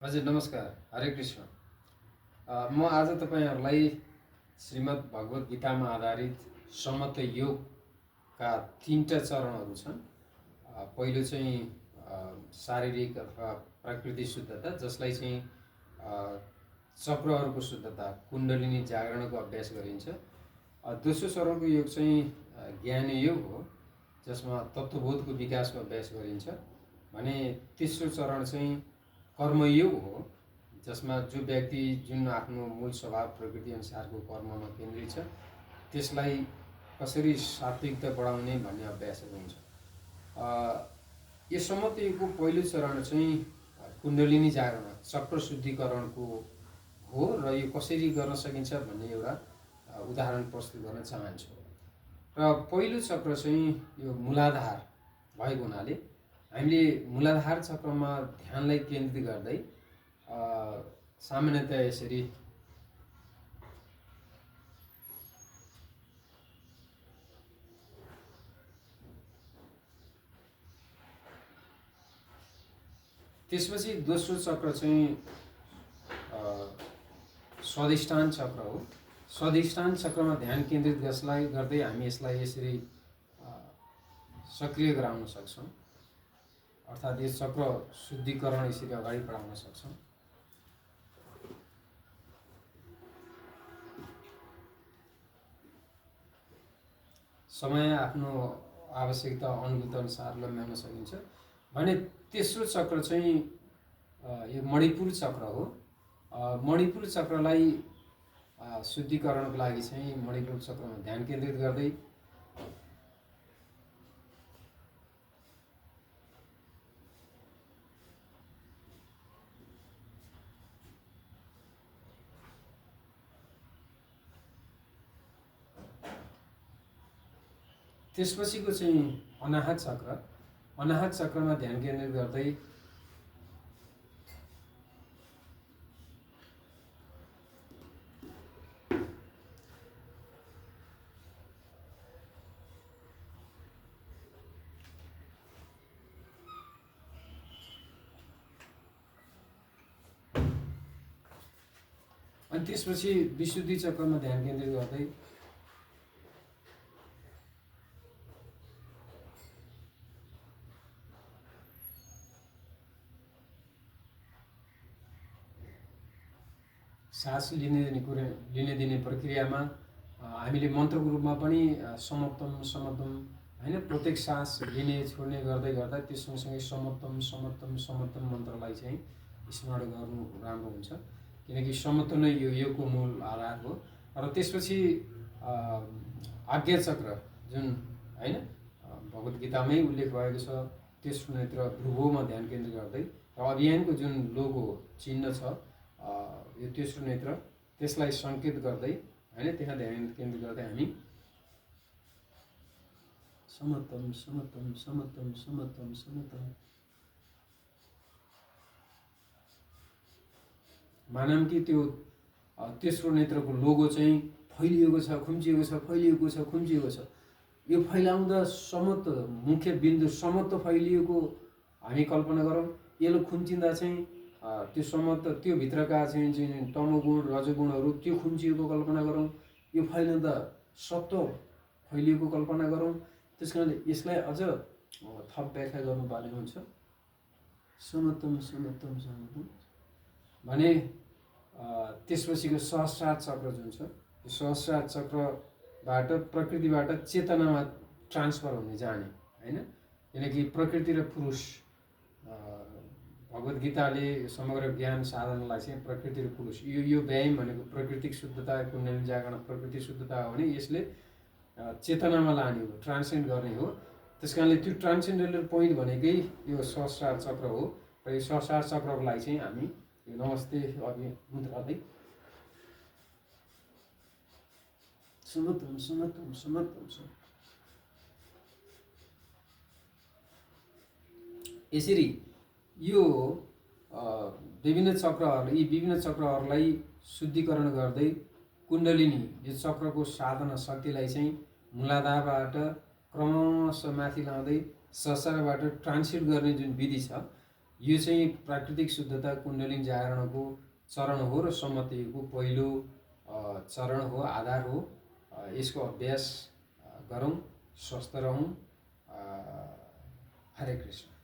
हजुर नमस्कार, हरे कृष्ण। म आज तपाईहरुलाई श्रीमद् भगवत गीतामा आधारित समत्व योगका तीनटा चरणहरू छन्। पहिलो चाहिँ शारीरिक अथवा प्रकृति शुद्धता, जसलाई चाहिँ चक्रहरूको शुद्धता, कुण्डलिनी जागरणको अभ्यास गरिन्छ। दोस्रो चरणको योग चाहिँ ज्ञान योग हो, जसमा तत्त्वबोधको विकासको अभ्यास गरिन्छ भने तेस्रो चरण चाहिँ कर्मयोग हो, जसमा जो व्यक्ति जुन आफ्नो मूल स्वभाव प्रकृति अनुसारको कर्ममा केन्द्रित छ त्यसलाई कसरी सात्विकता बढाउने भन्ने अभ्यासहरू हुन्छ। यो समत्वको पहिलो चरण चाहिँ कुण्डलिनी जागरण, चक्र शुद्धिकरणको हो र यो कसरी गर्न सकिन्छ भन्ने एउटा उदाहरण प्रस्तुत गर्न चाहन्छु। र पहिलो चक्र चाहिँ यो मूलाधार भएको हुनाले हामीले मूलाधार चक्रमा ध्यानलाई केन्द्रित गर्दै सामान्यतया यसरी त्यसपछि दोस्रो चक्र चाहिँ स्वाधिष्ठान चक्र हो। स्वाधिष्ठान चक्रमा ध्यान केन्द्रित गर्दै हामी यसलाई यसरी सक्रिय गराउन सक्छौँ, अर्थात् यो चक्र शुद्धिकरण यसरी अगाडि बढाउन सक्छौँ। समय आफ्नो आवश्यकता अनुकूल अनुसार लम्ब्याउन सकिन्छ भने तेस्रो चक्र चाहिँ यो मणिपुर चक्र हो। मणिपुर चक्रलाई शुद्धिकरणको लागि चाहिँ मणिपुर चक्रमा ध्यान केन्द्रित गर्दै त्यसपछिको चाहिँ अनाहत चक्र, अनाहत चक्रमा ध्यान केन्द्रित गर्दै अनि त्यसपछि विशुद्धि चक्रमा ध्यान केन्द्रित गर्दै सास लिने दिने प्रक्रियामा हामीले मन्त्रको रूपमा पनि समत्तम समत्तम हैन, प्रत्येक सास लिने छोड्ने गर्दै गर्दा त्यो सँगसँगै समत्तम समत्तम समत्तम मन्त्रलाई चाहिँ स्मरण गर्नु राम्रो हुन्छ, किनकि समत्व नै यो योगको मूल आधार हो। र त्यसपछि आज्ञा चक्र जुन हैन भगवत गीतामै उल्लेख भएको छ, तेस्रो नेत्र भ्रुवोमा ध्यान केन्द्रित गर्दै र अभियानको जुन लोगो चिन्ह छ यो तेस्रो नेत्र, त्यसलाई सङ्केत गर्दै हैन त्यहाँ ध्यान केन्द्रित गर्दै हामी समत्तम समत्तम समत्तम समत्तम समत्तम मानौँ कि त्यो तेस्रो नेत्रको लोगो चाहिँ फैलिएको छ, खुम्चिएको छ, फैलिएको छ, खुम्चिएको छ। यो फैलाउँदा समत्व, मुख्य बिन्दु समत्व फैलिएको हामी कल्पना गरौँ। यसले खुम्चिँदा चाहिँ त्यो समत्व, त्यो भित्रका चाहिँ तमोगुण रजोगुणहरू त्यो खुम्चिएको कल्पना गरौँ। यो फैलिँदा सत्व फैलिएको कल्पना गरौँ। त्यस कारणले यसलाई अझ थप व्याख्या गर्नुपर्ने हुन्छ। समत्तम समत्तम समत्तम भने त्यसपछिको सहस्रार चक्र जुन छ, यो सहस्रार चक्रबाट प्रकृतिबाट चेतनामा ट्रान्सफर हुने जाने हैन, किनकि प्रकृति र पुरुष, भगवत गीताले समग्र ज्ञान साधनलाई चाहिँ प्रकृति र पुरुष, यो व्यायाम भनेको प्रकृतिक शुद्धता, कुण्डलिनी जागरण प्रकृति शुद्धता हो भने यसले चेतनामा लाने हो, ट्रान्सेन्ड गर्ने हो। त्यसकारणले त्यो ट्रान्सेन्डेन्टल पोइन्ट भनेकै यो सहस्रार चक्र हो। र यो सहस्रार चक्रको लागि चाहिँ हामी यो नमस्ते मुद्राले समत्तम समत्तम समत्तम यसरी यो विभिन्न चक्रहरूलाई शुद्धिकरण गर्दै कुण्डलिनी यो चक्रको साधना शक्तिलाई चाहिँ मूलाधारबाट क्रमशः माथि लाँदै सहस्रारबाट ट्रान्सिट गर्ने जुन विधि छ, यो चाहिँ प्राकृतिक शुद्धता कुण्डलिनी जागरणको चरण हो र सम्मतिको पहिलो चरण हो, आधार हो। यसको अभ्यास गरौँ, स्वस्थ रहौँ। हरे कृष्ण।